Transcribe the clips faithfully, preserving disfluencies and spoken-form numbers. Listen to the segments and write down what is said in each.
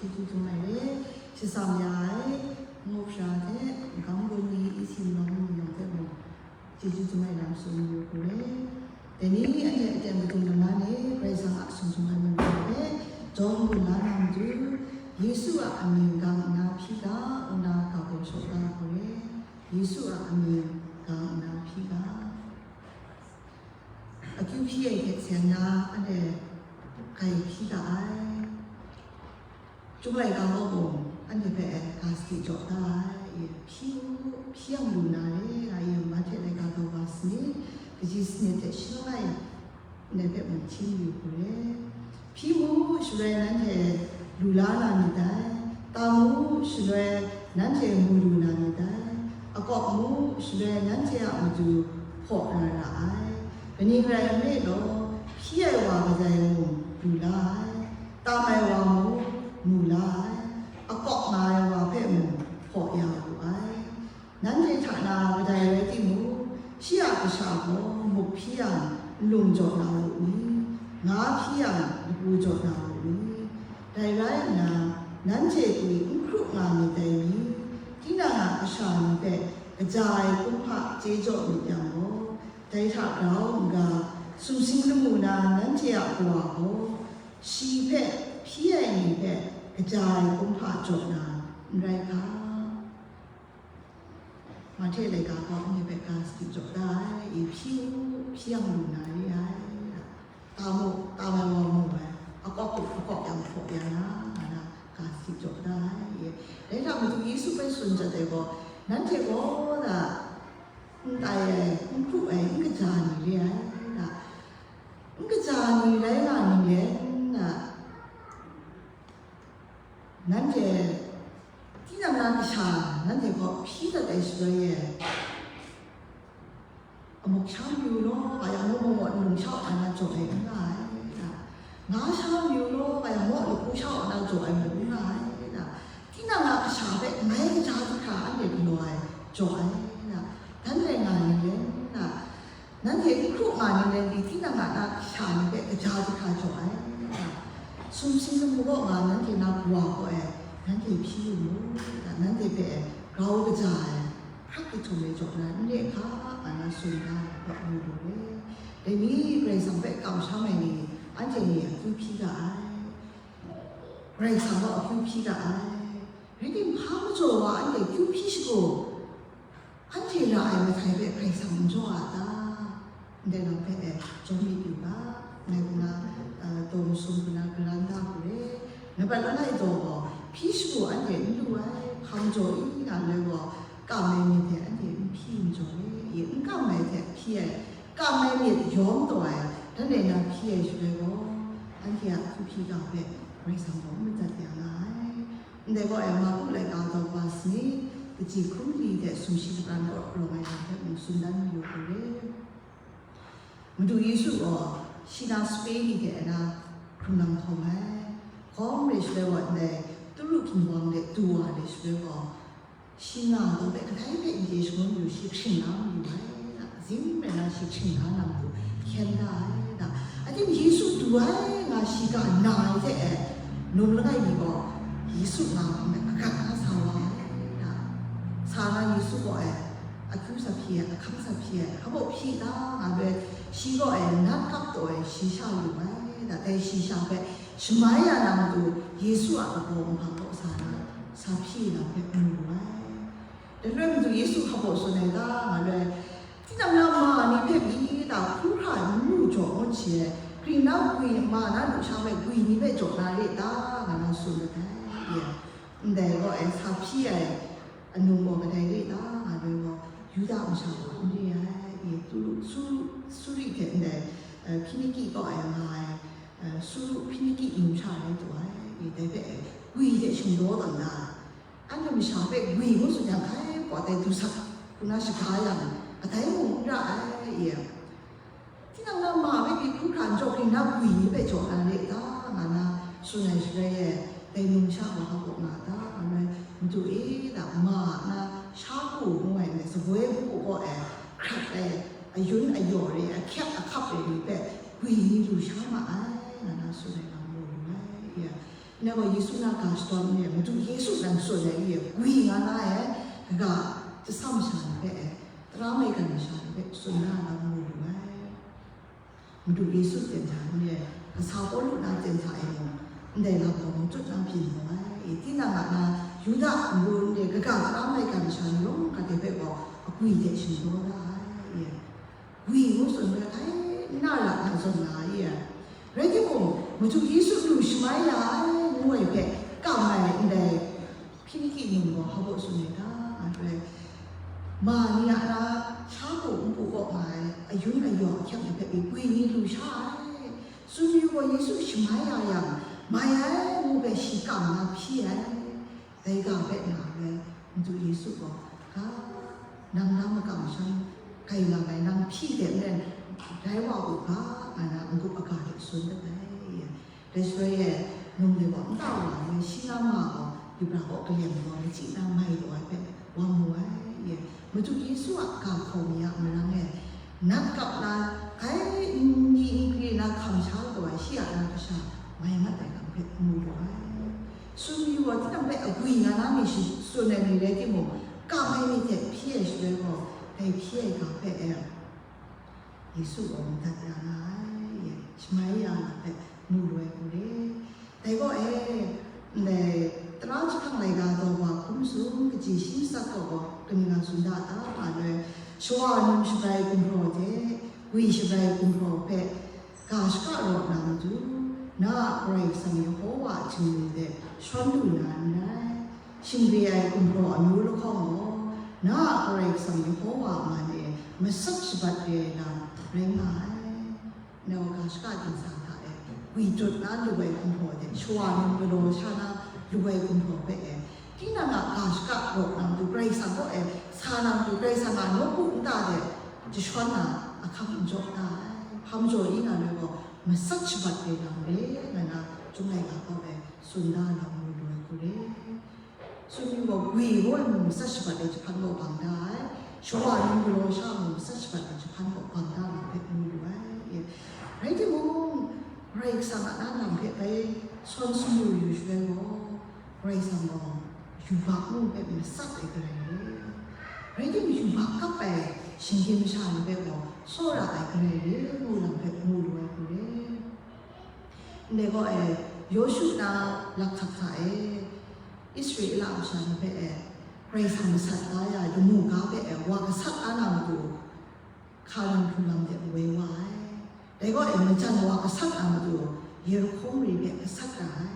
Chyeju dum ai re, shatsam ya ai, ngu hpra hte, magam gun ni, isi malawng ni yawng hte mung, chyeju dum ai lam tsun yu hku re. Dai ni anhte aten madung lama ni, Karai Kasang a sumsum ai mungdan hpe, jawm gun la na matu, Yesu a amying gang nna hpyi ga, ngu na ga gaw shaw la hku re. Yesu a amying gang nna hpyi ga. Akyu hpyi ai hte seng na, anhte hkai hpyi ga ai. Chyum laika kaw mung, anhte hpe ga sadi jaw da ai, hpyi u, hpyi yang lu na re, nga yang Mahte laika daw wa sanit, kaji sanit hte shaloi, ndai hpe mung htim yu hku re. Hpyi mu, shaloi nanhte lu la na myit dai, tam mu, shaloi nanhte mu lu na myit dai, akawk mu, shaloi nanhte a matu hpaw na ra ai. Kaning rai nme law, hpyi ai wa kadai mung lu la ai, tam ai wa mung mu la ai, akawk nga ai wa hpe mung hpaw ya wu ai. Nanhte hta na kadai rai timung, shi a kasha gaw muk hpyi yang, nlung jaw na wu ni? Nga hpyi yang, lapu jaw na wu ni? Dai rai nna, nanhte gwi n hkru nga myit dai ni? Tinang a kasha ni hpe kaja ai kumhpa chye jaw myit yang gaw, dai hta grau n ga, sumsing lamu na nanhte a Kawa gaw, shi hpe hpyi ai ni hpe kaja ai kumhpa jaw na n rai hka? Mahte laika gaw anhte hpe ga sadi jaw da ai, hpyi u, hpyi yang lu na re ai, tam mu, tam ai wa mu ai, akawk u, akawk yang hpaw ya na, nga na ga sadi jaw da ai. Dai hta matu Yesu hpe tsun jat ai gaw, nanhte gaw da, n tai ai, n hkru ai, n kaja ni re ai, da, n kaja ni rai nga ning le, na, nanhte tinang na kasha nanhte kaw hpyi dat ai shaloi e, amuk sha mayu law, nga yang mung mung nlung sha wa na jaw ai n nga ai, na, nga sha mayu law, nga yang mung lapu sha wa na jaw ai mung n nga ai, na, tinang na kasha hpe ngai kaja jahkra anhte galaw ai jaw ai, na, dan rai nga ai len, na, nanhte n hkru nga ni len di, tinang a na kasha ni hpe kaja jahkra jaw ai, na, sumsing lamu kaw nga nanhte na Kawa kaw e, nanhte hpyi yu mu, na, nanhte hpe grau kaja ai hkrak jahtum e jaw na n re hka, nga na tsun da ai hpe mu lu re. Dai ni Karai Kasang hpe kamsham ai ni, anhte ni akyu hpyi ga ai. Karai Kasang gaw akyu hpyi ga ai. Rai timung, hpa majaw wa anhte akyu hpyi shagu, anhte ra ai matai hpe Karai Kasang n jaw a ta? Ndai lam hpe e, jawm myit yu ga, ngai hku na, uh, daw masum hku na garan da hku re. Nambat langai daw gaw, hpyi shagu anhte n lu ai, hpa majaw i nga ngai gaw, kam ai myit hte anhte n hpyi n jaw ai, n kam ai hte hpyi ai, kam ai myit yawm taw ai, dan rai na hpyi ai shaloi gaw, anhte a hku hpyi ga hpe Karai Kasang gaw n madat ya nga ai. Ndai gaw e, Marku laika daw wa sanit, kaji hkun mali hte sumshi lapran kaw rawng ai lam hpe mung tsun dan mayu hku re. Madu Yesu gaw shi na sape ni hte na hkrung nang hkawm ai. Hkawm re shaloi gaw, ndai turu hkinwang de du wa re shaloi gaw, shi nga ai gaw hpe kadai hpe n chye shangun yu, shi hkring la mayu ai, da, azing rai na shi hkring la na matu hkyen da ai, da. Ating Yesu du ai nga shi ga na ai hte e, num langai mi gaw Yesu nga hpe agat na sa wa ai, da. Sa na Yesu gaw e, akyu sa hpyi ai, ahkang sa hpyi ai, hpa baw hpyi ta nga ai, shi gaw e, nat kap taw e, shi sha yu ai, da. Dai shi sha hpe shamai ya na matu, Yesu a kaba nhpa kaw sa na, sa hpyi na hpe mu wu ai. Dai rai matu Yesu hpa baw tsun ai ga, nga ai, tinang na ma ni hpe pyi ta hkru hkra n lu jaw ngut hte, gring na gwi ma na lusha hpe gwi ni hpe jaw na re ta, nga na tsun dat ai. Ndai gaw e, sa hpyi ai anung gaw kadai re ta, nga ai gaw, Yuda masha gaw n re ai, e, turu, suru, suri hte ndai, e, Hpiniki kaw e nga ai, e, suru Hpiniki numsha rai taw ai, e, dai hpe, e, gwi hte shingdaw tawn na, anhte masha hpe gwi ngu tsun yang, hkai pawt ai du sak hku na shaga yang, kadai mung n ra ai, e. Tinang na ma hpe pyi hkru hkra n jaw, gring na gwi ni hpe jaw na re ta, nga na tsun ai shaloi e, dai numsha wa hpa kaw nga ta, nga ai, Madu e, da, ma na sha ku ngu ai ni, saboi hku kaw e hkrat ai, ayun ayaw re, ahkyep ahkap re ni hpe gwi ni lu sha ma ai, nga na tsun ai lam mu lu ai, e. Nang gaw Yesu na ga shadawn n re, Madu Yesu nan tsun ai, gwi nga na ai, kaga, chyasam masha ni hpe, tara maigan masha ni hpe tsun na lam mu lu ai. Madu Yesu ten hta n re, kasa Pawlu na ten hta e mung, ndai lam gaw mung tut na byin mu ai. Tinang a na, Yuda nru n re, kaga tara maigan masha ni yawng hkra de hpe gaw, agwi hte shingdaw da ai. Gwi ngu tsun ai, n na ra na zawn nga ai. Rai timung, Madu Yesu lu shamai ya ai ngu ai hpe kam ai ndai Hpiniki num gaw hpa baw tsun ai ta, nga hpe, ma ni a na sha ku npu kaw nga ai ayun ayaw ahkyep ni hpe gwi ni lu sha ai. Tsun yu gaw Yesu shamai ya yang, mai ai ngu hpe shi kam na hpyi ai. Dai ga hpe na ai, Madu Yesu gaw, ga, nang na makam shan, kai nga ai nang hpyi de maren, rai wa u ga, nga na n-gup aga hte tsun dat ai. Dai shaloi e, num de gaw nta wa ai, shi na ma gaw, Libra gaw kalem gaw, machyi na mai lu ai hpe, wa mu ai. Madu Yesu a ga hkaw mi a marang e, nat kap na, kai n ni n kri na hkam sha lu ai, shi a na kasha, mai mat ai lam hpe mu lu ai. Tsun yu gaw, tinang hpe agwi nga na mi shi tsun ai ni rai timung, kam ai ni hte hpyi ai shaloi gaw, dai hpyi ai ga hpe e, Yesu gaw madat ya nga ai, shamai ya nga hpe mu lu ai hku re. Dai gaw e, ndai tara jahkang laika daw wa hkum sum kaji shi matsat gaw gaw, kaning a tsun da ta, nga loi, shawa num shabrai gumhpraw hte, gwi shabrai gumhpraw hpe, ga shaka raw na matu, na a Karai Kasang Yehowa a htingnu de shawn lu na n rai. Shingre ai gumhpraw amyu lahkawng gaw, na a Karai Kasang Yehowa a man e masat shabat re ai lam rai nga ai. Nau ga shaka dingsa hta e, gwi dut na lu ai gumhpraw de, shawa num galaw sha na lu ai gumhpraw hpe e, tinang a ga shaka raw na matu, Karai Kasang kaw e sa na matu, Karai Kasang a nawku nta de jashawn na ahkang n jaw da ai, hpa majaw i nga ai gaw, masat shabat re lam re, nga na, Chyum laika kaw e tsun da lam mu lu ai hku re. Tsun yu gaw, gwi ngu ai mung masat shabat ai jahpan gaw bang da ai, shawa num galaw sha mung masat shabat ai jahpan gaw bang da lam hpe mu lu ai. Rai timung, Karai Kasang a na lam hpe bai shawn sumru yu shaloi gaw, Karai Kasang gaw yubak ngu hpe masat ai Karai re. Rai timung, yubak kap ai shinggyim masha ni hpe gaw tsawra ai Karai re ngu lam hpe mu lu ai hku re. Ndai gaw e, Yawshu na lakhtak hta e, Israela masha ni hpe e, Karai Kasang masat da ya lamu ga hpe e, wa gasat a na matu, Hkanan hpung lam de woi wa ai. Dai gaw e, majan wa gasat a matu, Yerihko mare hpe gasat ra ai.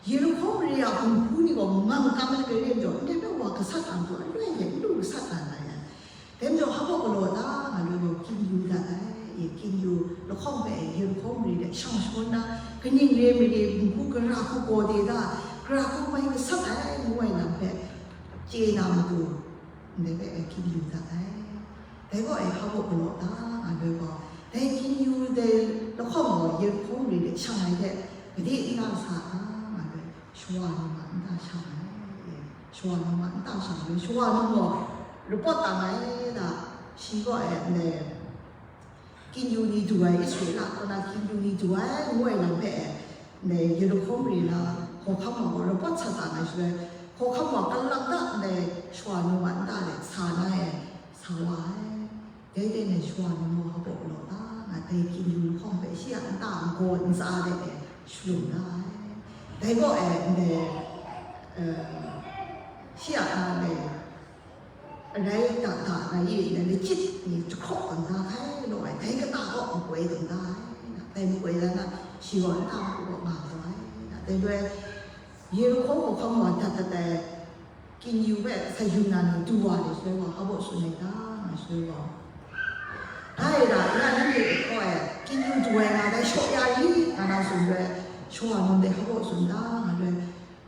Yerihko mare a hpunghku ni gaw mang kam ai gare majaw, ndai hpe wa gasat a matu, aloi hte n lu gasat na ra ai. Dai majaw, hpa baw galaw ta, nga loi gaw, kyin yu dat ai, e, kyin yu lahkawng hpe, Yerihko mare de shang shawn na, kaning re mare, hpunghku gara hku gaw de da, gara hku mai gasat ai, ngu ai lam hpe chye na matu, ndai hpe, e, kyin yu dat ai. Dai gaw, e, hpa baw galaw ta, nga loi gaw, dai kyin yu dai lahkawng gaw, Yerihko mare de shang ai hte, gade n na sa ta, nga loi, shawa num a nta shang ai, e, shawa num a nta shang ai, shawa num gaw, rapawt tang ai da, shi gaw, e, ndai, kyin yu ni du ai, Israela kaw na kyin yu ni du ai, ngu ai lam hpe, ndai, Yerihko mare na hkawhkam wa gaw rapawt sa tang ai shaloi, hkawhkam wa kalang ta ndai shawa num a nta de sa na e, sa wa ai. Dai dai nai shawa num gaw hpa baw galaw ta, nga dai kyin yu lahkawng hpe shi a nta magaw ntsa de e shalum da ai. Dai gaw e, ndai, eh, shi a na ndai, arai da da na ye, ndai lachyit ni jahkraw kang da hkai law ai, dai kata gaw makoi dang da ai, dai makoi dan na, shi gaw nta hku gaw nga taw ai, dai loi, Yerihko hkawhkam wa dat dat ai, kyin yu hpe sa yu na ni du wa ni shaloi gaw, hpa baw tsun ai ta, nga shaloi gaw, dai da, ya nanhte hkaw e, kyin yu du ai nga dai shaw ya i, nga na tsun ai, shawa num de hpa baw tsun da, nga loi,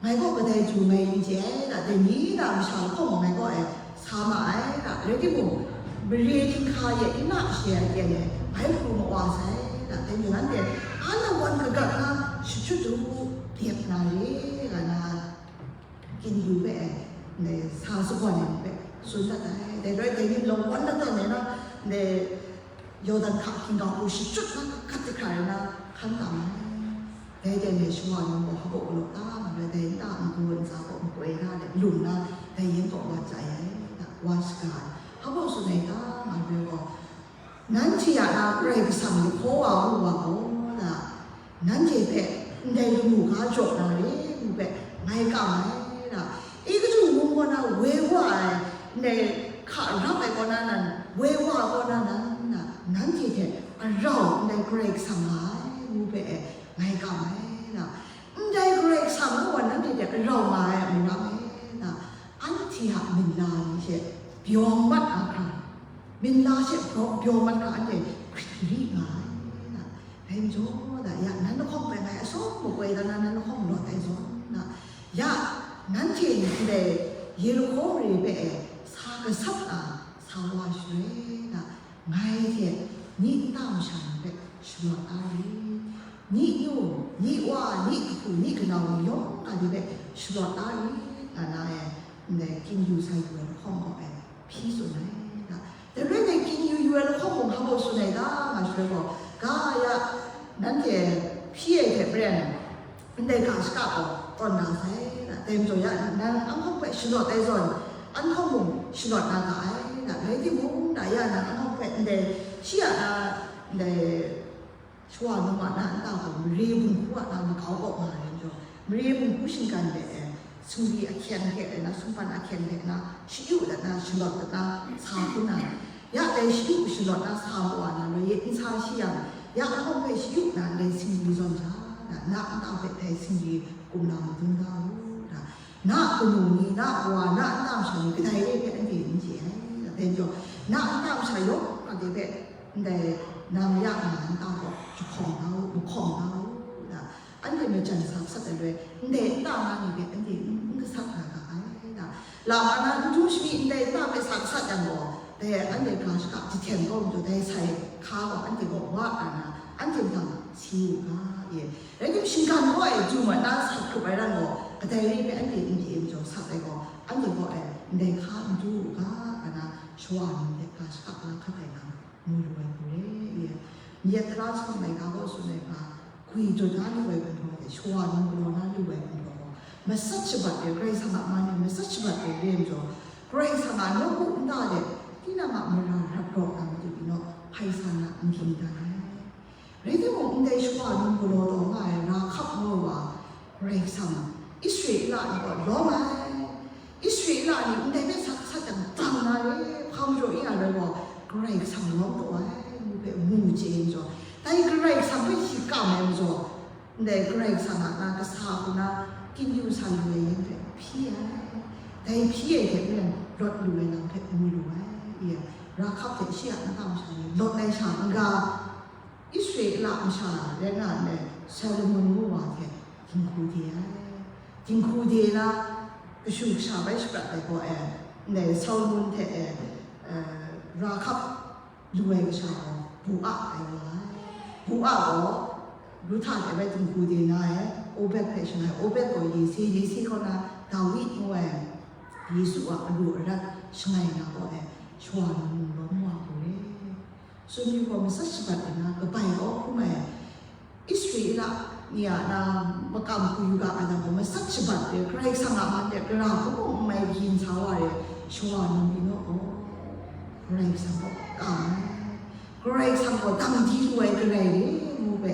ngai gaw kadai du mai n chye ai, da, dai ni da masha lahkawng gaw ngai gaw e sa ma ai, da, rai timung, mare hkinghka ye n na she ai aten e, bai hkru ma wa sai, da, dai ni nanhte, a lawan kagat na, shachut u, dep na re, nga na, kyin yu hpe, ndai sa sagawn ai ni hpe tsun dat ai. Dai rai, dai ni lawan ladawn ai na, ndai Yawdan hka hkinggau hku shachut na, kagat jahkra ai na, hkan tam ai. Dai jan e shawa num gaw hpa baw galaw ta nga rai, dai nta ngu ntsa gaw makoi na let lung na, dai yen kaw wa chya ai, da, wa shaga ai. Hpa baw tsun ai ta nga rai gaw, nanhte a na Karai Kasang lahkaw wa mu wa gaw, da, nanhte hpe ndai lamu ga jaw na re ngu hpe ngai kam ai, da. I kachung mung kaw na woi wa ai, ndai hka rap ai kaw na nan, woi wa kaw na nan, da, nanhte hte arau ndai Karai Kasang nga ai ngu hpe e ngai kam ai, da. Ndai Karai Kasang ngu wa nanhte hte arau nga ai a marang e, da, anhte a minla ni hte byawng mat na hkra, minla hte byawng, byawng mat hkra anhte hkrit gari nga ai, da. Dai majaw, da, ya, nan lahkawng hpe ngai atsawm makoi dan na nan lahkawng lawt ai zawn, da, ya, nanhte ndai Yerihko mare hpe e sa gasat na sa wa shaloi, da, ngai hte ni nta masha ni hpe shalawt da ri, ni yu, ni wa, ni kahpu, ni kanau ni yawng a ni hpe shalawt da ri, nga na e, ndai kin yu sa yu ai lahkawng gaw e hpyi tsun ai, da. Dai rai dai, kin yu yu ai lahkawng mung hpa baw tsun ai ta nga shaloi gaw, ga ya, nanhte hpyi ai hte maren, ndai ga shaka gaw tawn na sai, da. Dai majaw ya, nang anhkawng hpe shalawt ai zawn, anhkawng mung shalawt na ga ai, da. Rai timung, da, ya, nang anhkawng hpe ndai shi a na, ndai shawa num a na nta gaw mare bunghku a na makau kaw nga ai majaw, mare bunghku shinggan de e, sumri ahkyen hte na, sumpan ahkyen hte na, shakyu dat na, shalawt dat na, sa hkun na, ya dai shakyu shalawt na sa wa na, loi e n sa shi yang, ya anhkawng hpe shakyu na, ndai singli zawn sha, na, na nta hpe dai singli kumla madun da u, da. Na kanu ni, na kawa, na nta masha ni kadai re hpe anhte n chye ai, dai majaw, na nta masha yawng a de hpe ndai nang ya nga nta gaw jahkawng da u, mahkawng da u, da. Anhte majan sa gasat ai loi, ndai nta nga ni hpe anhte n, n gasat na ga ai, da. Lama na n du shami ndai nta hpe sa gasat yang gaw, dai anhte ga shaka jahten kau majaw, dai sai hka gaw anhte gaw wa na na, anhte mahtang si u ga, ye. Rai tim, shinggan gaw e, ju mat na sat hkrup ai ran gaw, kadai re hpe anhte n chye majaw, sat ai gaw, anhte gaw e, ndai hka n du u ga, nga na, shawa ni hte ga shaka la hkat ai lam mu lu ai hku re, ye. Myit tara jahpawng laika gaw tsun ai hpa, gwi jaw da lu ai gumhpraw hte shawa num galaw na lu ai gumhpraw gaw, matsat shabat ai, Karai Kasang a man e matsat shabat ai re majaw, Karai Kasang a nawku nta de, tinang a mara rap rawk na matu pyi naw, hpai sa na n ging dan ai. Rai timung, ndai shawa num galaw taw nga ai Rahkap ngu ai wa, Karai Kasang Israela ni gaw lawm ai. Israela ni ndai hpe sa gasat jang, dang na re, hpa majaw e nga rai gaw, Karai Kasang lawm taw ai, ngu hpe mu chye ai majaw, dai Karai Kasang hpe shi kam ai majaw, ndai Karai Kasang a na kasa hku na, kin yu sa yu ai yen hpe hpyi ai. Dai hpyi ai hte maren lawt lu ai lam hpe mu lu ai. Rahkap hte shi a nta masha ni lawt ai sha n-ga, Israela masha rai nga ai Solomon ngu wa hte dinghku de ai. Dinghku de na, kashu kasha bai shaprat ai gaw e, ndai Solomon hte e, eh, Rahkap lu ai kasha gaw Boaz rai wa ai. Boaz gaw Ruhta hte bai dinghku de na ai, Obed hpe shangai, Obed gaw Yese, Yese kaw na Dawi ngu ai, Yesu a alu arat shangai na gaw e, shawa ni mu lawm wa hku re. Tsun yu gaw, matsat shabat ai na kabai kau hkrum ai Israela ni a na makam hku yu ga ai lam gaw, matsat shabat ai, Karai Kasang a man de gara hkrum n mai byin sa wa ai shawa ni pyi naw gaw, Karai Kasang gaw kam ai, Karai Kasang gaw dang di lu ai Karai re ngu hpe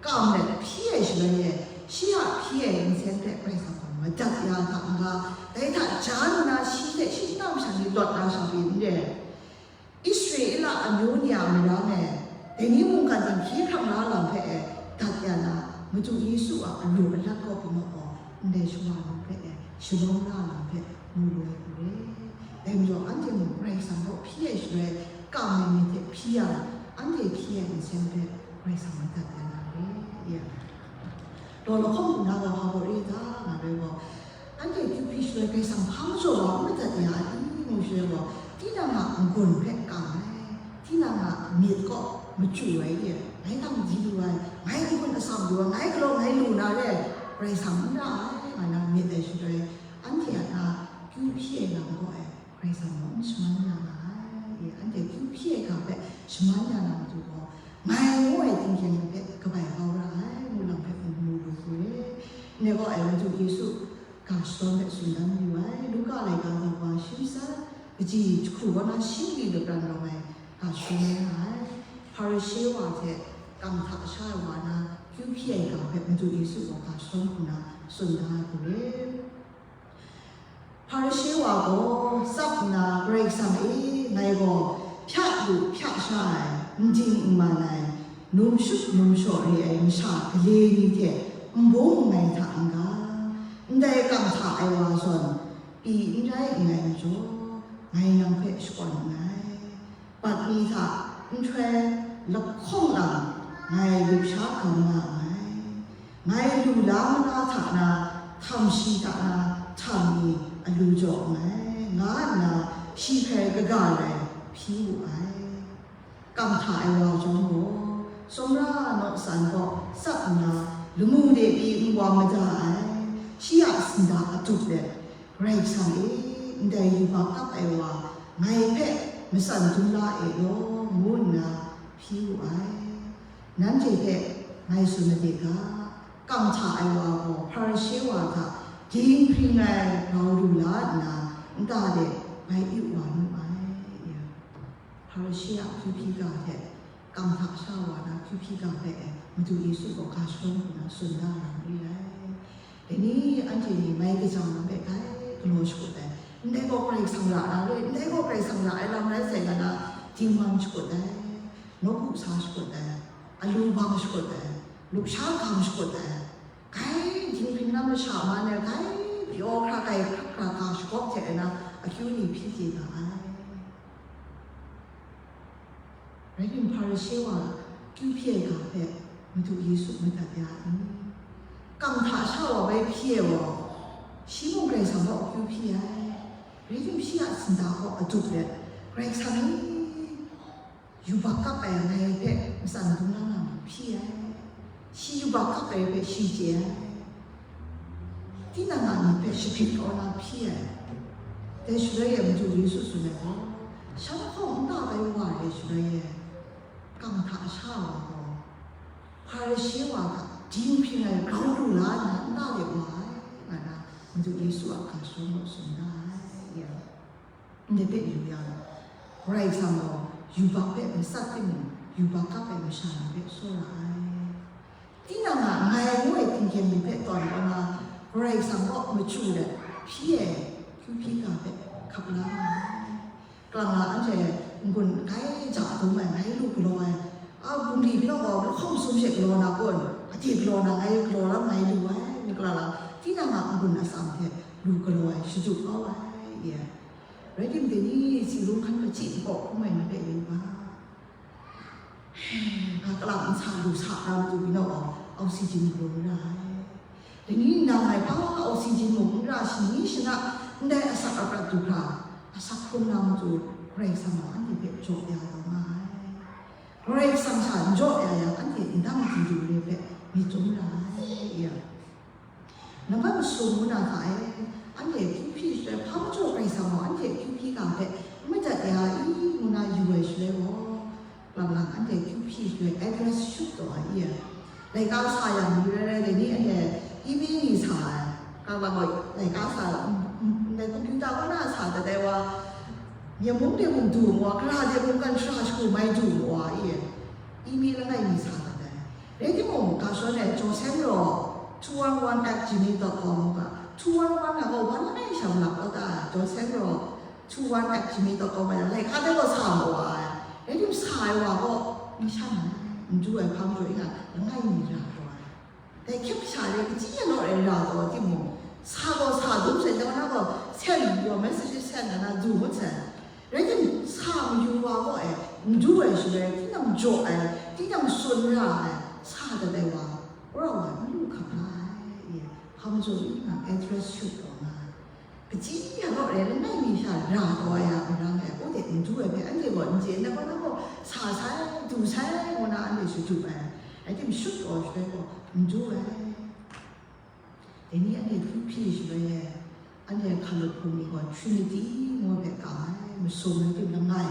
kam let hpyi ai shaloi e, shi a hpyi ai nsen hpe Karai Kasang gaw madat ya hta n-ga, dai hta ja nna shi hte shi nta masha ni lawt na sha pyi n re ai. Israela amyu ni a marang e, dai ni mungkan hte hkye hkrang la lam hpe e, dat ya na, Madu Yesu a alu alat kaw pyi naw gaw, ndai shawa ni hpe e, shalawm la lam hpe mu lu ai hku re. Dai majaw, anhte mung Karai Kasang kaw hpyi ai shaloi, kam ai myit hte hpyi yang, anhte hpyi ai nsen hpe Karai Kasang madat ya na re, ya. Law lahkawng hku na gaw hpa gaw re ta, nga rai gaw, anhte kyu hpyi shaloi Karai Kasang hpa majaw wa n madat ya ai, ngu shaloi gaw, tinang a n-gun hpe kam ai, tinang a myit kaw machyu ai, ngai dang di lu ai, ngai n-gun atsam lu ai, ngai galaw ngai lu na re, Karai Kasang n ra ai, nga na myit ai shaloi, anhte a na kyu hpyi ai lam gaw e, Karai Kasang gaw n shaman ya nga ai, anhte kyu hpyi ai ga hpe shaman ya na matu gaw, ngai ngu ai tingkyeng hpe kabai kau ra ai, ngu lam hpe mu lu Ga shadawn hpe tsun dan mayu ai. Luka laika daw wa shi matsat, kaji jahku kaw na shi mali lapran rawng ai ga shadawn rai nga ai. Hparishe wa hte kang hta sha ai wa na kyu hpyi ai ga hpe Madu Yesu gaw ga shadawn hku na tsun da ai hku re. Hparishe wa gaw tsap nna, "Karai Kasang e, ngai gaw hpya lu hpya sha ai, n ding n man ai, num shup num shaw re ai masha gale ni hte n bung nngai hta n-ga, ndai kang hta ai wa zawn pyi n rai nngai majaw, ngai nang hpe shakawn nngai. Bat mi hta nhtoi lahkawng lang ngai lusha gam nga nngai. Ngai lu la mala hta na, htam shi hta na, htam ni a lu jaw nngai," nga nna shi hpe kaga rai hpyi wu ai. Kang hta ai wa chyawm gaw, tsawmra naw san kaw tsap nna, lamu de pyi n-gawm mada ai, shi a sinda adup let, "Karai Kasang e, ndai yubak kap ai wa ngai hpe matsan dum la e law," ngu nna hpyi wu ai. Nanhte hpe ngai tsun made ga, kang hta ai wa gaw Hparishe wa hta dinghpring ai grau lu la nna, nta de bai yu wa nu ai. Hparishe a kyu hpyi ga hte kang hta sha wa na kyu hpyi ga hpe Madu Yesu gaw ga shadawn hku na tsun da ai lam re ai. Dai ni anhte ni mai kajang lam hpe grai galaw shakut ai. Ndai gaw Karai Kasang ra na re, ndai gaw Karai Kasang ra ai lam rai sai nga na, dingman shakut ai, nawku sa shakut ai, alu bang shakut ai, lusha gam shakut ai, grai dinghpring na masha man ai, grai pyaw hkra kai hkra hkra ga shagawp hte na akyu ni hpyi chye ga ai. Rai tim, Hparishe wa kyu hpyi ai ga hpe Madu Yesu madat ya ai ni? Kang hta sha wa bai hpyi ai wa, shi mung Karai Kasang kaw akyu hpyi ai. Rai tim, shi a sinda kaw adup let, "Karai Kasang e, yubak kap ai ngai hpe matsan dum la na mu hpyi ai. Shi yubak kap ai hpe shi chye ai. Tinang a myit hpe shagrit kau na hpyi ai." Dai shaloi e Madu Yesu tsun ai gaw, shanhkawng nta bai wa ai shaloi e, kang hta sha wa gaw, Hparishe wa hta dinghpring ai grau lu la nna nta de wa ai, nga na Madu Yesu a ga shadawn gaw tsun da ai. Ndai hpe yu yang, Karai Kasang gaw yubak hpe matsat timung, yubak kap ai masha ni hpe tsawra ai. Tinang a ngai ngu ai tingkyen ni hpe tawn kau na, Karai Kasang kaw machyu let hpyi ai kyu hpyi ga hpe hkap la nga ai. Kalang la anhte n-gun grai ja dum ai, ngai lu galaw ai, a bungli byin gaw lahkawng sum she galaw na kun, gade galaw na ngai galaw lam ngai lu ai, ngu kala la, tinang a n-gun atsam hte lu galaw ai, shadu kau ai, ye. Rai tim, dai ni tsinglung hkan kachyi n-gaw hkrum ai ni hpe yu ga, nga kalang nsa lu sa na matu byin gaw, oxygen galaw ra ai. Dai ni nang ngai hpa oxygen mung n ra, shani shana ndai asak aprat du hkra, asak hkrung na matu Karai Kasang gaw anhte hpe jaw ya kau nga ai. Karai Kasang sha n jaw ya yang, anhte ndang di du re hpe myit dum ra ai, ya. Nambat masum ngu na hta e, anhte kyu hpyi shaloi, hpa majaw Karai Kasang gaw anhte kyu hpyi ga hpe n madat ya i, ngu na yu ai shaloi gaw, lang lang anhte kyu hpyi shaloi address shut taw ai, ya. Laika sa yang ni rai rai, dai ni anhte email ni sa ai, kaba gaw laika sa, ndai computer kaw na sa dat ai wa, myen mung de mung du mu wa, gara de mung kan shara shagu mai du mu wa, i, email langai mi sa dat ai. Rai timung, ga shadawn e, Joseph Raw two one one at gmail dot com ga, two one one na gaw, wan langai sha malap kau ta, Joseph Raw two one at gmail dot com ai, laika de gaw sa mu wa ai. Rai tim, sa ai wa gaw, n shan ai, n du ai, hpa majaw i nga, langai mi ra taw ai. Dai hkyep sha re, kachyi ya law re ra taw timung, sa gaw sa dum sai, taw na gaw send your message send na na du ngut sai. Rai tim, sa mayu wa gaw e, n du ai shaloi, tinang jaw ai, tinang tsun ra ai, sa dat ai wa, wora wa n lu hkap la ai, e, hpa majaw i nga address shut taw nga ai. Kachyi ya gaw re, langai mi sha ra taw ya marang ai, u de n du ai hpe anhte gaw n chye, na gaw, na gaw sa sai, du sai, ngu na anhte shadu ai. Rai tim, shut taw shaloi gaw n du ai. Dai ni anhte kyu hpyi shaloi e, anhte hkalup hpung ni gaw Trinity ngu ai hpe kang ai, masum rai tim langai,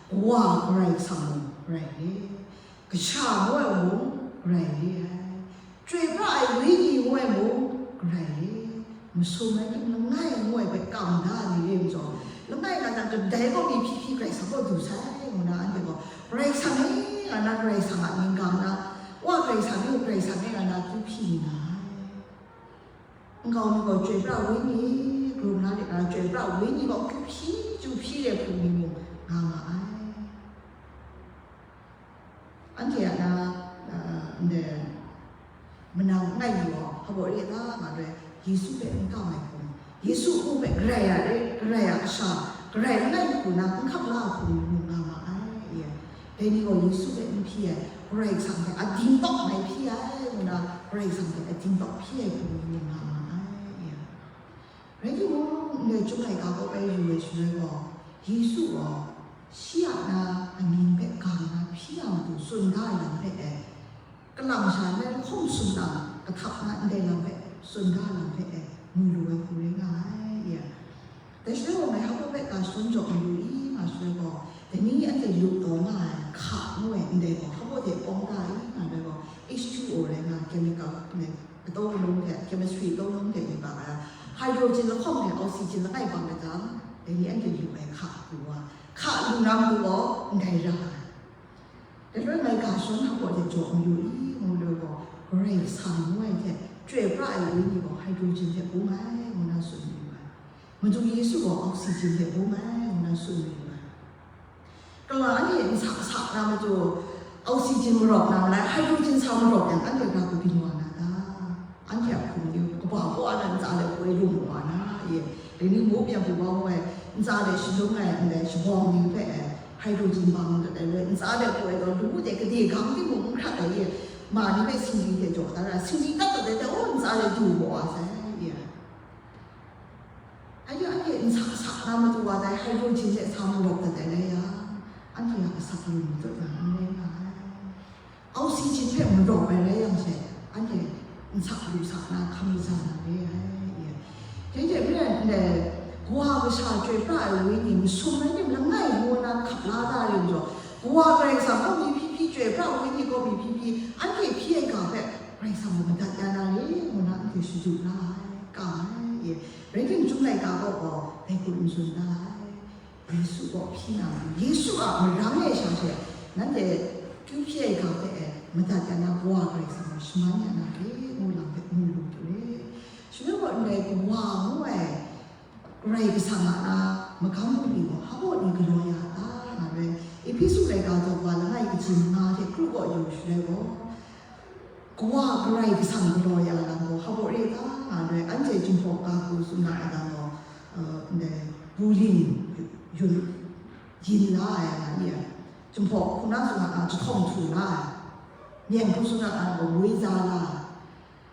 Kawa Karai Kasang mung rai re, Kasha ngu ai mung rai re ai, Chyoi pra ai Wenyi ngu ai mung rai re, Masum rai tim langai ngu ai hpe kam da ai ni re majaw, langai na jang kadai gaw mi hpyi hpyi Karai Kasang kaw du sai ngu na anhte gaw, Karai Kasang e nga na, Karai Kasang a mying gang na, Wa Karai Kasang e, Karai Kasang e nga na kyu hpyi nga ai. Nkau mi gaw chyoi pra ai wenyi, karum na lit na chyoi pra ai wenyi gaw kyu hpyi, kyu hpyi de hpung mi mung nga ma ai. Anhte a na, a, ndai manang langai mi gaw hpa baw re ta nga ai, Yesu hpe n kam ai hpung, Yesu hpung hpe garai a re, garai a kasha, garai langai mi hku na n hkap la ai hpung mi mung nga ma ai. Dai ni gaw Yesu hpe n hpyi ai, Karai Kasang hpe a dingtawk mai hpyi ai ngu na, Karai Kasang hpe a dingtawk hpyi ai hpung mi mung nga ma ai. Rai timung, ndai Chyum laika kaw bai yu ai shaloi gaw, Yesu gaw shi a na amying hpe gang na hpyi a matu tsun da ai lam hpe e, kalang sha nna lahkawng sumlang kahtap na ndai lam hpe tsun da ai lam hpe e, mu lu ai hku rai nga ai. Dai shaloi gaw, ngai hpa baw hpe ga shadawn jaw mayu i, nga shaloi gaw, dai ni anhte lu taw nga ai hka ngu ai ndai gaw hpa baw de pawng da i, nga ai gaw, H two O rai nga, chemical, ndai ataw malung hte, chemistry ataw malung hte yu ga ai, hydrogen lahkawng hte oxygen langai bang ai jang, dai ni anhte lu ai hka hku wa, hka lu na matu gaw ndai ra ai. Dai hpe ngai ga shadawn hpa baw de jaw mayu i, ngu lu gaw, Karai Kasang ngu ai hte, chyoi pra ai wenyi gaw hydrogen hte bung ai, ngu na tsun mayu ai. Madu Yesu gaw oxygen hte bung ai, ngu na tsun mayu ai. Kalang anhte nsak sak na matu, oxygen marawp na malai, hydrogen sa marawp yang, anhte ga kabyin wa na ta? Anhte a hpung de kaba kaw na ntsa de poi lung wa na, ye, dai ni mup yang hpung wa ai, ntsa de shalung ai, ndai shabawng ni hpe, hydrogen bang dat ai, ntsa de poi taw, lu de gade gang timung n hkrat ai, ye, ma ni hpe singli hte jaw da ra, singli tat dat ai hte, o, ntsa de du wa sai, ye. Anhte, anhte nsak sak na matu wa dai hydrogen hte sa marawp dat ai rai yang, anhte a asak lu matut na n rai nga ai. Oxygen hpe marawp ai rai yang she, anhte nsak lu sak na hkam kaja na re ai. Dai hte maren ndai, Kawa Kasha chyoi pra ai wenyi masum rai tim langai ngu na hkap la da re majaw, Kawa Karai Kasang gaw mi hpyi hpyi, chyoi pra ai wenyi gaw mi hpyi hpyi, anhte hpyi ai ga hpe Karai Kasang gaw madat ya na re ngu na anhte shadu la ai, kam ai. Rai timung, Chyum laika kaw gaw dai hku n tsun da ai. Yesu kaw hpyi na, Yesu a marang e sha she, nanhte kyu hpyi ai ga hpe e, madat ya na, Kawa Karai Kasang gaw shaman ya na re, ngu lam hpe mu lu hku re. Shaloi gaw ndai Kawa ngu ai Karai Kasang a na magam bungli gaw hpa baw ni galaw ya ta, nga ai. Efesu laika daw wa langai kaji manga hte kru kaw yu shaloi gaw, Kawa Karai Kasang galaw ya lam gaw hpa baw re ta, nga ai. Anhte Jinghpaw ga hku tsun na a dan gaw, uh, ndai, bulin yun, yin la ai, nga ni ai. Jinghpaw hku na tsun na, jahtawng htu la ai. Myen hku tsun na a dan gaw moi za la ai.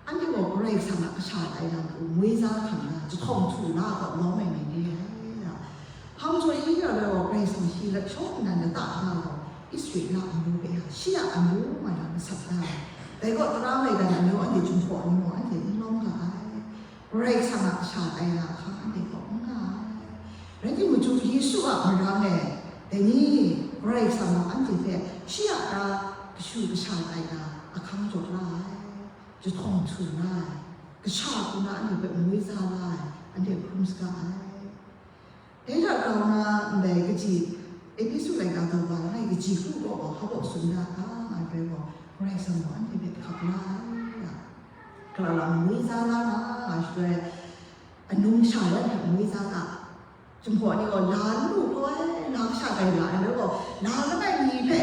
Anhte gaw Karai Kasang a kasha tai lam hku moi za hkam na, jahtawng htu la gaw lawm ai ni re ai. Hpang jaw yi ya gaw Karai Kasang shi lat shaw nnan lata na gaw, Israela amyu hpe a, shi a amyu nga na masat na ai. Dai gaw tara maigan amyu anhte Jinghpaw ni mung anhte n lawm ga ai. Karai Kasang a kasha tai na ahkang anhte kaw n nga ai. Rai timung, Yesu a marang e, dai ni Karai Kasang gaw anhte hpe shi a ta kashu kasha tai na ahkang jaw la ai, jahtawng htu la ai, kasha hku na anhte hpe moi za la ai, anhte hkrum saga ai. Dai hta grau na ndai kaji, Epesu laika daw wa langai kaji hku gaw gaw hpa baw tsun da ga, nga ai gaw, Karai Kasang gaw anhte hpe hkap la ai, ya. Kalang lang moi za la na, nga shaloi, anung sha yan hpe moi za ga. Jinghpaw ni gaw la n lu hkawai, la kasha grai la ai, dai gaw, la langai mi hpe,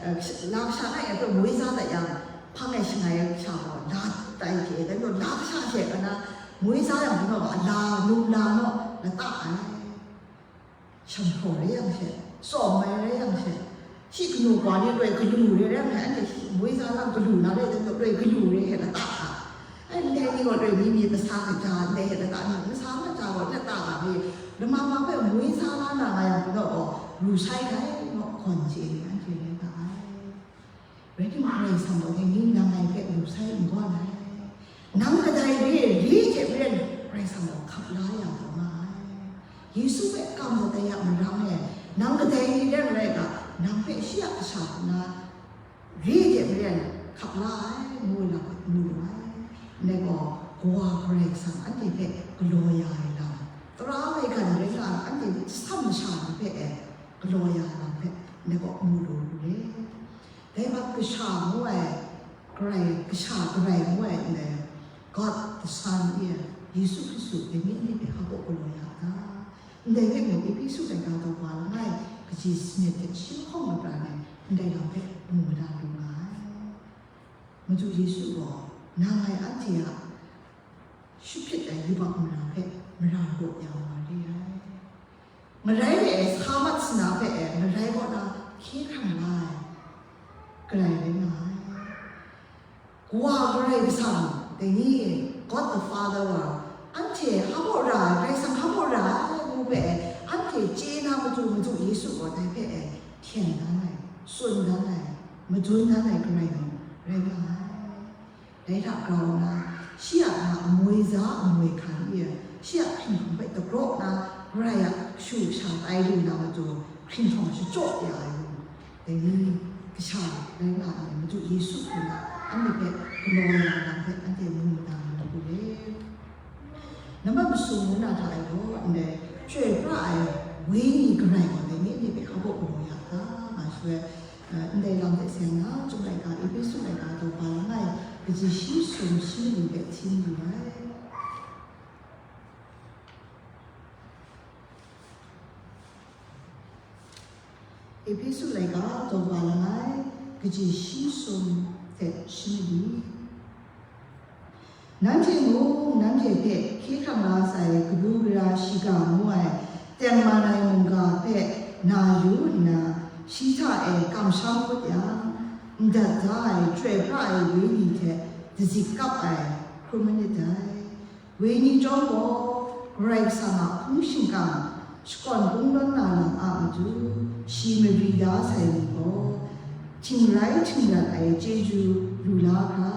eh, la kasha langai hpe moi za dat yang, hpang e shangai ai kasha gaw, la tai hte, dai gaw, la kasha hte, ana, moi za yang gaw, la, num la naw, lata ai. Shanghpaw rai yang she, tsawm ai rai yang she, shi kanu wa ni loi galu re rai yang she, anhte shi moi za lam galu na rai, dai gaw loi galu re he lata a. Ai, ndai ni gaw loi mi mi kasa kaja, ndai he lata mi, kasa kaja gaw lata a re, lama ma hpe moi za la na nga yang gaw, lu sai hkai, gaw gawn chye ni anhte rai nga ai. Rai timung, Karai Kasang gaw dai ni nang ngai hpe lu sai n gawn ai. Nang kadai re, re hte maren Karai Kasang gaw hkap la ya taw nga ai. Yesu hpe kam dat ai a marang e, nang kadai ni rai n rai ga, nang hpe shi a kasha hku na re hte maren hkap la ai, ngu ai lam hpe mu lu ai. Ndai gaw, Kawa Karai Kasang anhte hpe galaw ya ai lam, tara maigan rai nga ai anhte masam masha ni hpe e galaw ya ai lam hpe ndai kaw mu lu lu re. Dai hpang kasha ngu ai, Karai, kasha Karai ngu ai ndai God the Son e Yesu Hkristu dai myit ni hpe hpa baw galaw ya ta? Ndai hpe mung Ehpesu laika daw wa langai kaji sanit hte shi lahkawng lapran e ndai lam hpe mu mada lu nga ai. Madu Yesu gaw nang ngai anhte a shut hpyit ai yubak mara hpe mara raw ya wa re ai. Ngarai re ai sa mat sana hpe e ngarai kaw na hkye hkrang la ai, Karai rai nga ai. Kawa Karai Kasang, dai ni, God the Father wa, anhte hpa baw ra ai, Karai Kasang hpa baw ra ai ngu hpe e, anhte chye na matu, Madu Yesu gaw dai hpe e hten dan ai, tsun dan ai, madun dan ai Karai mung rai nga ai. Dai hta grau nna, shi a na amoi za amoi hkan e, shi a hpinghpung hpe dagraw nna, Karai a kashu kasha tai lu na matu, hkringhkau shachyaw ya ai lu, dai ni kasha rai nga ai Madu Yesu hpe na anhte hpe galaw ya ai lam hpe anhte mu mada na lu re. Nambat masum ngu na hta e gaw, ndai chyoi pra ai Wenyi Karai gaw dai ni anhte hpe hpa baw galaw ya ga, nga shaloi, eh, ndai lam hte seng na, Chyum laika, Ehpesu laika daw ba langai, kaji shi sum shi mali hpe hti yu ai. Ehpesu laika daw ba langai, kaji shi sum hte shi mali. Nanhte mung nanhte hpe hkye hkrang la sai kabu gara shiga ngu ai tengman ai mungga hpe na yu nna, shi hta e kamsham kut yang, ndat da ai Chyoi pra ai Wenyi hte dazik kap ai hkrum manit dai. Wenyi chyawm gaw, Karai Kasang a hpung shingkang shakawn kungdawn na lam a matu, shi mari da sai ni gaw, htingrai htingrat ai chyeju lu la hkra,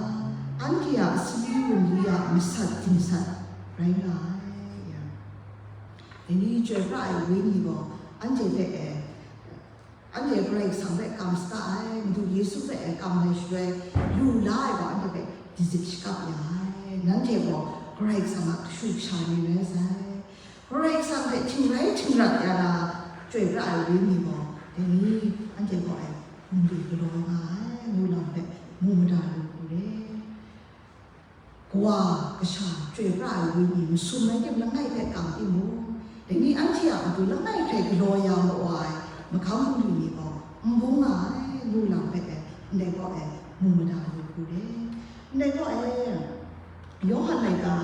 anhte a sali wunli a masat dingsat rai nga ai. Dai ni Chyoi pra ai Wenyi gaw anhte hpe e, anhte Karai Kasang hpe kam sata ai, Madu Yesu hpe e kam ai shaloi, lu la ai gaw anhte hpe dazik shakap ya ai. Nanhte gaw Karai Kasang a kashu kasha ni rai sai. Karai Kasang hpe htingrai htingrat ya na Chyoi pra ai Wenyi gaw, dai ni anhte gaw e, hpung lu galaw nga ai, ngu lam hpe mu mada lu hku re. Kawa, Kasha, Chyoi pra ai Wenyi masum ai tim langai hpe kam timung, dai ni anhte a matu langai hkrai galaw ya ma wa ai magam bungli ni gaw n bung nga ai, ngu lam hpe e, ndai kaw e mu mada lu hku re. Ndai kaw e, Yawhan laika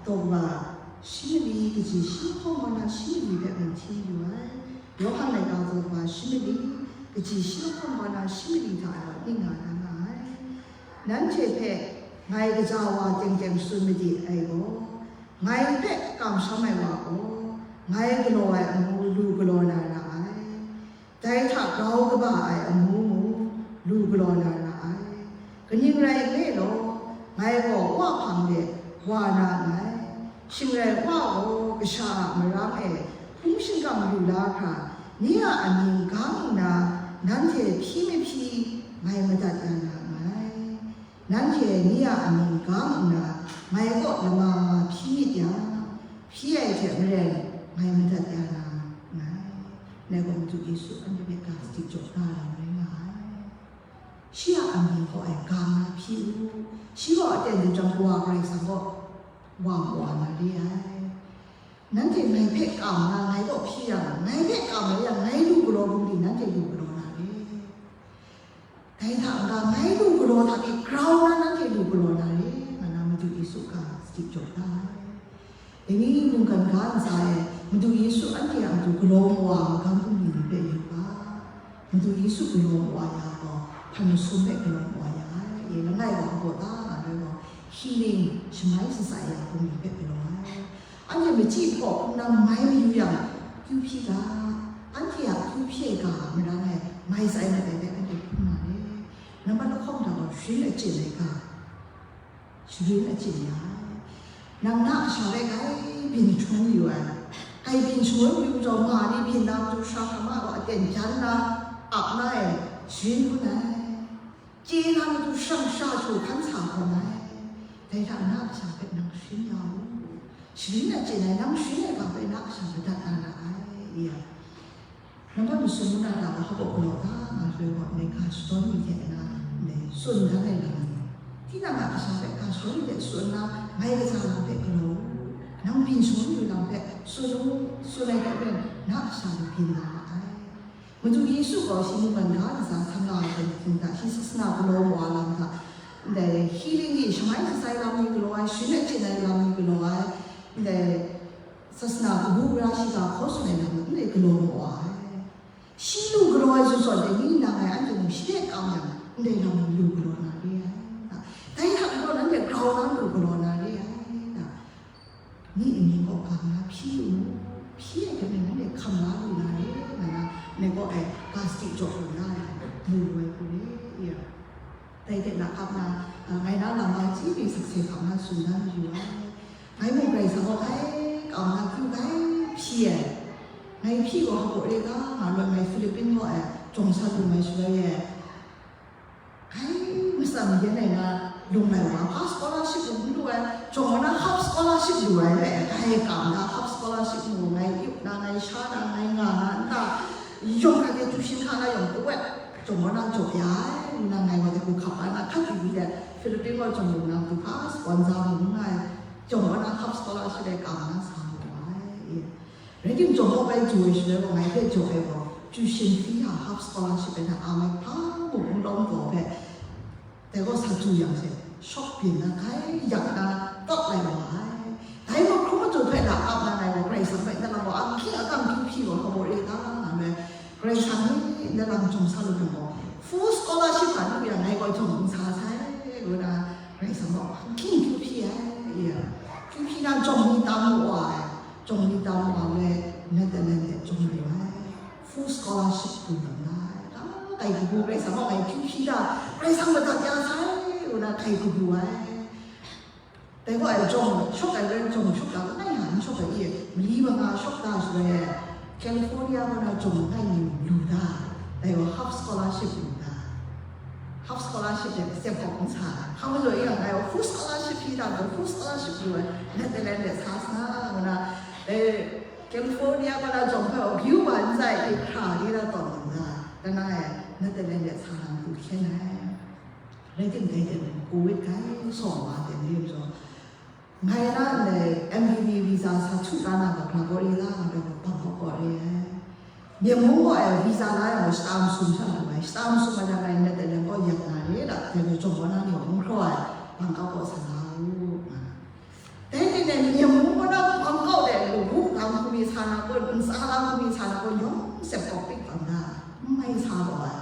daw wa shi mali kaji shi lahkawng wa na shi mali hpe ngai hti yu ai. Yawhan laika daw wa shi mali kaji shi lahkawng wa na shi mali hta e ning nga na nga ai. Nanhte hpe ngai gaja wa teng teng tsun made ai gaw, ngai hpe kamsham ai wa gaw, ngai galaw ai amu lu galaw na ra ai. Dai hta grau kaba ai amu mung lu galaw na ra ai. Kaning rai nme law, ngai gaw Wa hpang de wa na nngai. Shing rai Wa gaw Kasha a marang e hpung shingkang lu la hkra, ni a amying gang nna nanhte hpyi mahpyi ngai madat ya na nngai. Nanhte ni a amying gang nna ngai kaw lama ma hpyi myit yang, hpyi ai hte maren ngai madat ya na nngai. Ngai gaw Madu Yesu anhte hpe ga sadi jaw da ai lam rai nga ai. Shi a amying kaw e gang na hpyi u. Shi gaw aten hte chyang Kawa Karai Kasang kaw wa mawa na re ai. Nanhte ngai hpe kam na, ngai kaw hpyi yang, ngai hpe kam ai yang, ngai lu galaw bungli nanhte lu galaw na re. Dai hta n-ga, ngai lu galaw hta pyi grau na nanhte lu galaw na re, nga na Madu Yesu ga sadi jaw da ai. Dai ni mungkan ga ntsa e, Madu Yesu anhte a matu galaw mawa magam bungli ni hpe yu ga. Madu Yesu galaw mawa ya gaw, hpan masum hpe galaw mawa ya ai, e langai wa gaw ta nga ai gaw, healing, shamai shatsai ya bungli hpe galaw ai. Anhte machyi hpaw hkungga mai mayu yang, kyu hpyi ga, anhte a kyu hpyi ai ga marang e mai tsai mat ai hpe anhte hkrum nga ai. Nambat lahkawng hta gaw sharin achyin ai ga, sharin achyin ya ai. Nang na kasha hpe grai byin shangun yu ai. Grai byin shangun yu majaw, ma ni byin na matu shara hkrama gaw aten jan na, ap na e, sharin hkun ai. Chye na matu shara sha shaw hkan sa hkawm ai. Dai hta na kasha hpe nang sharin ya u. Sharin ai chyen ai, nang sharin ai ga hpe na kasha madat na ra ai, ya. Nambat masum ngu na ta gaw hpa galaw ga, nga hpe gaw ndai ga shadawn mi hte na, ndai tsun dan ai lam ni, tinang a kasha hpe ga shadawn mi hte tsun na, ngai kaja lam hpe galaw u, nang byin shangun yu lam hpe tsun u, tsun ai hte maren na kasha ni byin na ra ai. Madu Yesu gaw shi mungkan ga ntsa hkam la ai hte hta, shi sasana galaw mu ai lam hta, ndai healing ni shamai shatsai lam ni galaw ai, sharin ai chyen ai lam ni galaw ai, ndai sasana kabu gara shiga hkaw tsun ai lam ni ndai galaw mu ai. Shi lu galaw ai zawn zawn dai ni nang ngai anhte mung shi hte kam yang, ndai lam ni lu galaw na re ai. Dai hta galaw nanhte grau na lu galaw na re ai. Ni ning gaw ga nga hpyi u, hpyi ai hte maren nanhte hkam la lu na re, nga na, ngai gaw ai ga sadi jaw lu na re, mu lu ai hku re, ya. Dai hte na ap na, a, ngai na lam ai chyi ni sakse hkam na tsun na mayu ai. Ngai mung Karai Kasang gaw hkai kam na kyu hkai hpyi ai. Ngai hpyi gaw hpa re ga, nga loi ngai Philippine gaw ai, jawng sa lu ngai shaloi e. Ai, masam yen ai na lung lai wa, hpa scholarship mung n lu ai, jawng na half scholarship lu ai le, ai kam na half scholarship mung ngai yup na, ngai sha na, ngai nga na, nta yawng hkra de tuition hka na yawng kawet, jawng na jaw ya ai, nna ngai wa de hku hkap ai na, hkat yu de, Philippine wa jawng lu na hku hpa sponsor mung n ai, jawng na half scholarship ai kam na sa mu ai. Rai timung, jawng hkawp ai du ai shaloi gaw, ngai hpe jaw ai gaw, tuition fee a half scholarship ai hta a mai hpa mung n lawm taw hpe, dai gaw sa du yang she, shawk byin na, grai yak na, tawt lai wa ai. Dai gaw hkrum madu hpe na ap na ngai gaw, Karai Kasang hpe na lam gaw, a hkying a kang kyu hpyi gaw, hpa baw re ta nga me, Karai Kasang ni na lam jawng sa lu yang gaw, full scholarship a lu yang ngai gaw jawng n sa sai, ngu na, Karai Kasang gaw hkying kyu hpyi ai, ya. Kyu hpyi na jawng ni tam wa ai. Jawng ni tam wa le, Netherlands de jawng lu ai. Full scholarship du dan ai. Ah, kai kabu Karai Kasang gaw ngai hpyi hpyi da, Karai Kasang madat ya sai, ngu na kai kabu ai. Dai gaw ai jawng, shawk ai rai jawng, shawk da langai hta n shawk ai i, mali manga shawk da shaloi, California gaw na jawng langai mi lu da, dai gaw half scholarship lu da. Half scholarship de step kawk n sa ai. Hkang majaw e yang ngai gaw full scholarship hpyi da gaw, full scholarship lu ai, Netherlands de sa sa, ngu na, eh, California gaw na jawng hpe view wa n tsai i hkra di na tawn lu na, langai Netherlands de sa na du hkyen ai. Rai timung, dai de mung, covid hkai sawng wa de ni majaw, ngai na ndai M V V visa sa htu la na gaw, Bangkok re la nga gaw, Bangkok kaw re ai. Myen mung gaw ai visa la yang gaw, shata masum sha lu ai, shata masum a jang ngai Netherlands kaw yak na re la, dai gaw jawng kaw na ni gaw n hkraw ai, Bangkok kaw sa la u, nga. Dai hte nan myen mung kaw na Bangkok de lu, wu gam hku mi sa na kun, ntsa lam hku mi sa na kun, yawng sep kawk pik bang da, n mai sa gaw ai.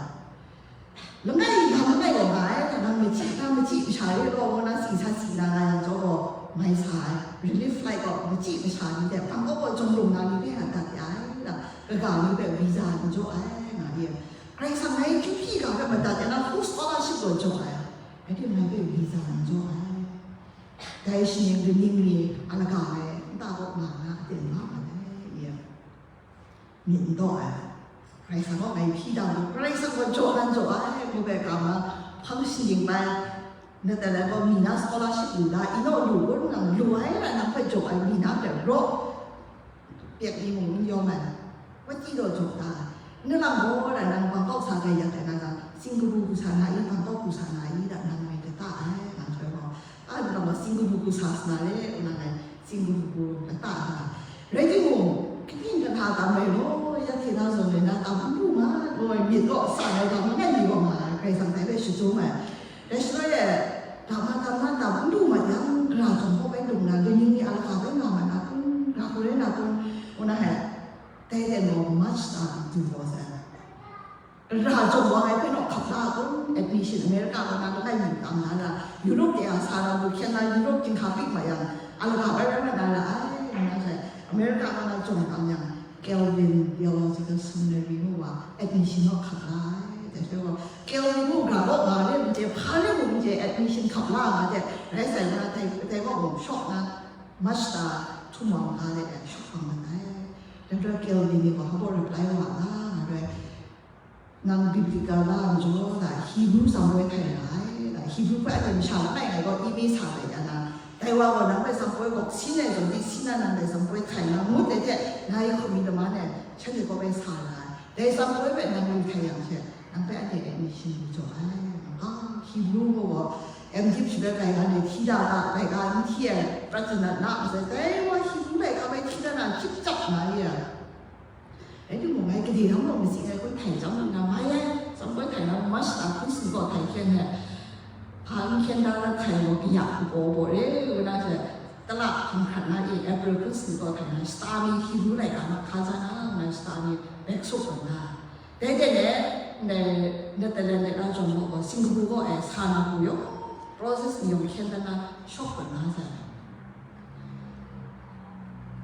Langai, ga langai gaw nga ai, nang machyi, nang machyi masha re gaw, ngu na tsi sa tsi na nga yang jaw gaw, mai sa ai. Relief flight gaw machyi masha ni hte, Bangkok gaw jawng lung na ni hpe a dat ya ai, la, kaga ni hpe visa n jaw ai, nga ni. Karai Kasang ngai hpyi hpyi ga hpe madat ya na, full scholarship gaw jaw ai. Rai timung, ngai hpe visa n jaw ai. Dai shaning kaning ni a lagaw e, nta kaw nga na aten nga mat ai, ya. Myit n daw ai. Karai Kasang gaw ngai hpyi da mu, Karai Kasang gaw jaw nan jaw ai, ngu ai ga ma, hpang shaning bai, Netherlands gaw mi na scholarship lu da, i naw lu kun, nang lu ai, nang hpe jaw ai, mi na hpe raw, pek ni mung n yawm ai, Wati gaw jaw da, na lam gaw, nang Bangkok sa grai yak ai nga, Singapore hku sa na i, Bangkok hku sa na i, da nang ngai kata ai, nang hpe gaw, a, na lam gaw Singapore hku sa sa na re, nang ngai Singapore hku kata ai. Rai timung, kaning kahta tam rai gaw, ya hte na zawn rai na, tam n lu nga, gaw myit gaw sa ai, tam langai mi gaw nga ai, Karai Kasang dai hpe shachyum ai. Dai shaloi e, tam na, tam na, tam n lu mat yang, gara jawng hkawk bai lung na, kaning ni a laka bai nga mat na kun, ga hku rai na kun, ngu na he, dai ten gaw March ta du gaw sai. Gara jawng wa ai hpe naw hkap la kun, admission America kaw na langai mi tam na ra, Europe de a sa na lu hkyen na, Europe ginhka pik mat yang, a laka bai rai mat na ra ai, ngu na sai, America kaw na jawng tam yang, Calvin Theological Seminary mu wa, admission naw hkap la ai, dai hpe gaw, Calvin mu gara gaw nga re mung chye, hpa re mung chye, admission hkap la nga de, rai sai nna, dai, dai gaw mung shawk na, March ta htum wa maga de, shawk bang mat ai. Dai hpe Calvin ni gaw, hpa baw reply wa nga, nga rai, nang biblical la n jaw da, Hebrew tsam woi hkai ra ai, da, Hebrew hpe anhte masha langai ngai gaw email sa ai ya na, Dai wa gaw nang hpe zampoi gawk sin ai zawn, di sin na nang dai zampoi htai na ngut ai hte, na yi hkawmi lama e shanhte kaw bai sa na ai. Dai zampoi hpe nang lu htai yang hte, nang hpe anhte admission lu jaw ai. Ah, Hebrew gaw gaw, M Div shaloi laika ni hti da ga, laika n hti ai, prat jin na na masai, dai wa Hebrew laika bai hti da na, chyip chyap na ya. Rai timung, ngai gade lam gaw matsi ai hkun htai chyam lu na mai ai, zampoi htai na, March la hkun singkaw htai hkyen hte, hpa n hkyen da na htai gaw, kaya hpaw baw re, ngu na she, tala hkam hkrat na e, April hkun singkaw htai na, shata ni Hebrew laika na hka ja na, ngu na shata ni bek suk gaw na. Dai de le, ndai Netherlands de la jawng gaw, Singapore gaw e, sa na hku yawng, process ni yawng hkyen da na, shawk gaw na sai.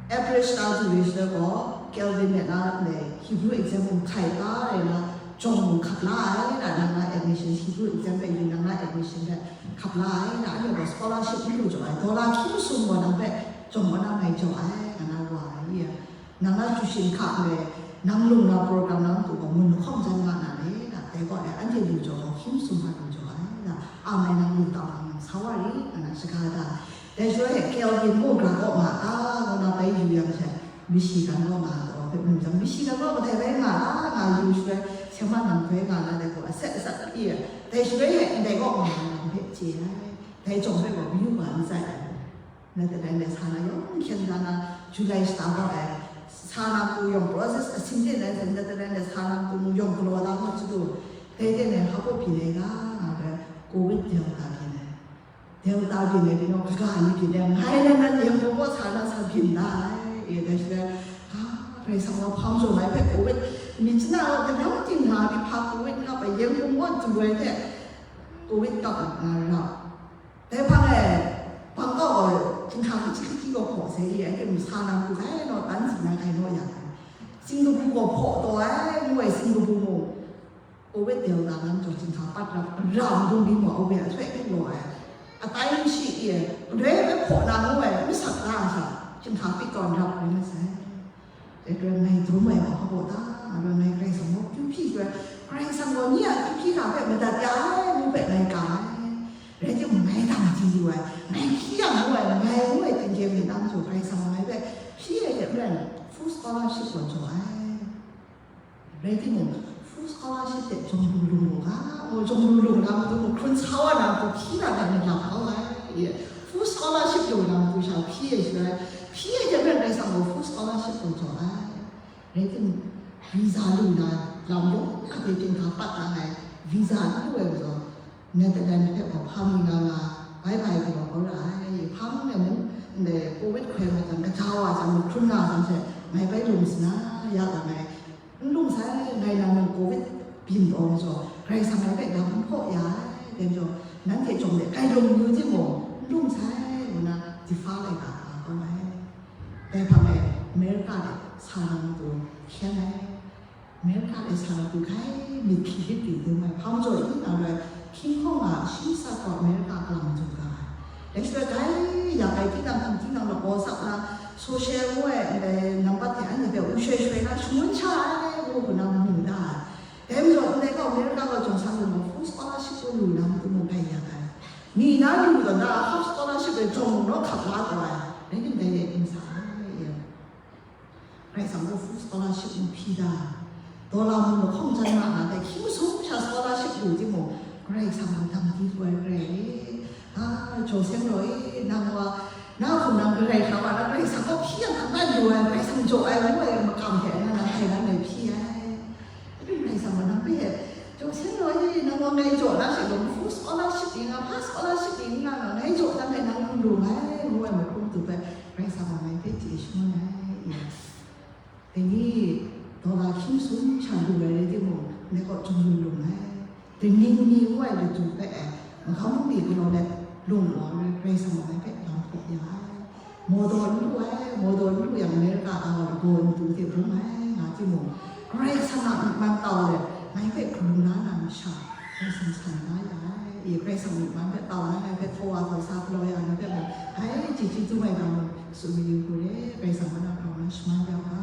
April shata du re shaloi gaw, Kelvin de na ndai Hebrew exam mung hkai ga ai na, jawng mung hkap la ai na, nang na admission, Hebrew exam hpe yu nang na admission hpe hkap la ai na, anhte gaw scholarship n lu jaw ai, dollar hkying sum gaw nang hpe jawng kaw na mai jaw ai, nga na wa ai, nang na tuition hka ndai, nang lung na program na matu gaw mun lahkawng jan nga na le na, dai gaw ai, anhte lu jaw gaw hkying sum hpa lu jaw ai na, a mai nang lu tau nang sa wa ri, nga na shaga da. Dai shaloi Kelvin mung gra kaw nga a, ngu na bai yu yang she, Michigan kaw nga a, hpe mu jang, Michigan kaw kadai bai nga a, nga yu shaloi, seng ma nang bai nga na dai gaw, aset asak pyi ai. Dai shaloi he ndai kaw nga na nang hpe chye ai. Dai jawng hpe gaw, kayu ga n tsai ai. Netherlands de sa na yawng hkyen da na, July shata gaw ai, sa na matu yawng process asin ten ai, Netherlands de sa na matu mung yawng galaw da nga chyu du, dai ten ai hpa baw byin ai ga, nga bai, Covid Delta byin ai. Delta byin ai, byin gaw, kaga ni byin ai, ngai nan nan yawng gaw sa na sa byin da ai, e, dai shi rai, a, Karai Kasang gaw hpa majaw ngai hpe Covid, myit chana gaw kadang ting nga di hpa Covid nga bai, yawng gaw du ai hte, Covid kap na ra. Dai hpang e, Bangkok gaw, hkinghka hkachyi hkachyi gaw hpaw sai re ai, hte mung sa na matu gai naw, tan si na gai naw ya ai. Singapore gaw hpaw taw ai, ngu ai, Singapore mung, Covid Delta lam jaw, hkinghka pat rap, ra ndung byin wa, awe a soi hpe law ai. Atai n shi e, galoi hpe hpaw na ngu ai, n sak na a sha, hkinghka pyi tawn rap rai masai. Dai hkrai ngai dum ai gaw hpa baw ta? Ngai Karai Kasang gaw kyu hpyi shaloi, Karai Kasang gaw ni a kyu hpyi hkra hpe madat ya ai ngu hpe ngai ka ai. Rai timung, ngai dang di lu ai, ngai hpyi yang ngu ai, ngai ngu ai tengkye myit na majaw, Karai Kasang gaw ngai hpe hpyi ai hte maren, full scholarship gaw jaw ai. Rai timung, full scholarship hte jawng lu lu mu ga, o, jawng lu lu na matu mung hkrun sa wa na matu hpyi na dai ni lam kau ai, full scholarship lu na matu sha hpyi ai shaloi, hpyi ai hte maren Karai Kasang gaw full scholarship gaw jaw ai. Rai timung, visa lu na lam yawng a hte hkinghka pat na ai, visa n lu ai majaw, Netherlands hpe gaw hpa mi nga nga, bai bai galaw kau ra ai, hpa mi nga mung, ndai Covid hkoi nga jang, kaja wa jang, hkrun nga jang she, ngai bai lung sina, ya ga ngai, n lung sai, ngai nang nang Covid byin taw majaw, Karai Kasang ngai hpe dang n hpaw ya ai, dai majaw, nanhte jawng de kai lung yu timung, n lung sai, ngu na, defer ai ga, ga kau ai. Dai hpang e, America de sa na matu hkyen ai. America de sa na matu gai myit hkying hkyit ting dum ai, hpa majaw i nga loi, hkying hkawng a shi sak gaw America kalang jaw ga ai. Dai shaloi gai ya ai, tinang hkum tinang lagaw sak na, social ngu ai, ndai nambat hte anhte hpe wu shoi shoi na shangun sha ai, ngu hku na mu da ai. Dai majaw, ndai gaw America gaw jawng sa lu gaw, full scholarship gaw lu na matu mung gai ya ai. Ni na lu gaw na, half scholarship e jawng naw hkap la taw ai, dai ning dai e n sa ai. Karai Kasang gaw full scholarship mung hpyi da, dollar mung lahkawng jan nga na dai hkying sum sha scholarship lu timung, Karai Kasang gaw dang di lu ai re ai. A, Jawseng law e, nang wa, na hkum nang Karai hkra wa na Karai Kasang gaw hpyi yang hkang na lu ai, Karai Kasang jaw ai ngu ai makam hte na nang hkai nang ngai hpyi ai. Karai Kasang gaw nang hpe, Jawseng law e, nang wa ngai jaw na she gaw, full scholarship ning a, half scholarship ning nga, ngai jaw jang e nang lu lu ai, ngu ai mahkrum tu hpe, Karai Kasang gaw ngai hpe chye shangun ai. Dai ni, dollar hkying sum sha lu ai rai timung, ngai kaw jawng lu lu ai. Dai ning ni ngu ai laju hpe e, magam bungli galaw let, lung wa ai Karai Kasang wa ngai hpe lam hpaw ya ai. Mawdaw n lu ai, mawdaw n lu yang America a lagaw matu hte bung ai, nga timung, Karai Kasang a myit man tau let, ngai hpe kalu la na masha, Karai Kasang san la ya ai. E, Karai Kasang myit man hpe tau na ngai hpe hpaw wa taw sa galaw ya na hpe mung, ai, chyeju dum ai ga mung, tsun mayu hku re, Karai Kasang wa na grau na shaman ya ga.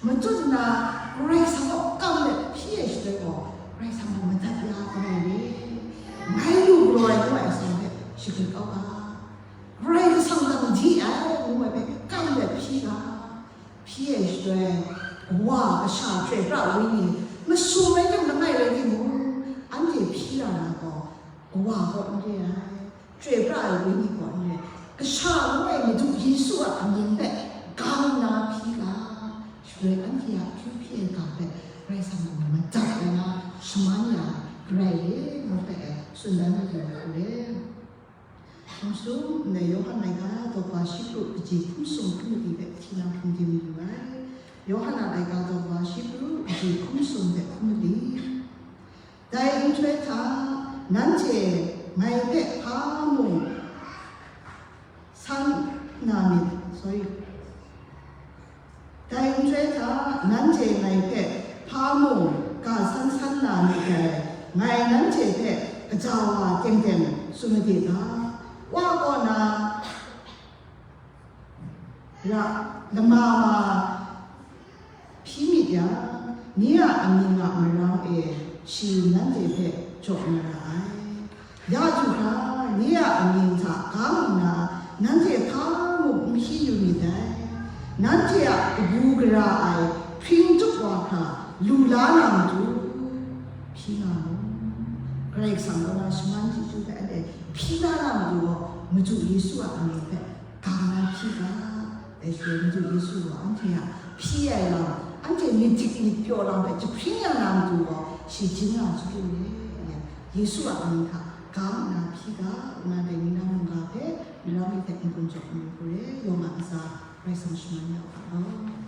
Machut nna, Karai Kasang kaw kam let hpyi ai shaloi gaw, Karai Kasang gaw madat ya ai re. Ngai lu galaw ai ngu ai atsam hpe shagrit kau ga. Karai Kasang Hpyi ai shaloi, Kawa, Kasha, Chyoi Pra ai Wenyi, masum rai tim langai rai timung, anhte hpyi la na gaw, Kawa kaw n re ai, Chyoi Pra ai Wenyi kaw n re ai, Kasha ngu ai Madu Yesu a amying hpe gang nna hpyi ga, shaloi anhte a hpyu hpyi ai ga hpe Karai Kasang gaw madat ai na, shaman ya ai, Karai re ngu hpe tsun dan mayu ai hku re. Hpang sum nna Yawhan laika daw wa shi pru kaji hkum sung hkum mali hpe hti na hpung di mayu ai. Yawhan a laika daw wa shi pru kaji hkum sung hpe hkum mali. Dai nhtoi hta, nanhte ngai hpe hpa mung san na myit, sorry. Dai nhtoi hta, nanhte ngai hpe hpa mung ga san san na myit dai, ngai nanhte hpe gaja wa teng teng tsun made ga, Wa kaw na ra lama ma hpyi myit yang, ni a amying a marang e shi nanhte hpe jaw na ra ai. Ya du hkra, ni a amying hta gang nna, nanhte hpa mung n hpyi yu myit dai. Nanhte a kabu gara ai hpring tup wa hkra lu la na matu, hpyi nga mu. Karai Kasang gaw na shaman chyeju hpe anhte hpyi la na matu gaw, Madu Yesu a amying hpe gang na hpyi ga, dai shaloi Madu Yesu gaw anhte a hpyi ai lam, anhte myit dik myit pyaw lam hpe jahpring ya na matu gaw, shi jin nga chyalu re. Yesu a amying hta gang nna hpyi ga, nna dai ni na mungga hpe, mara mi hte n-gun jaw n-gun hku re, yawng a ntsa, Karai Kasang shaman ya u ga law.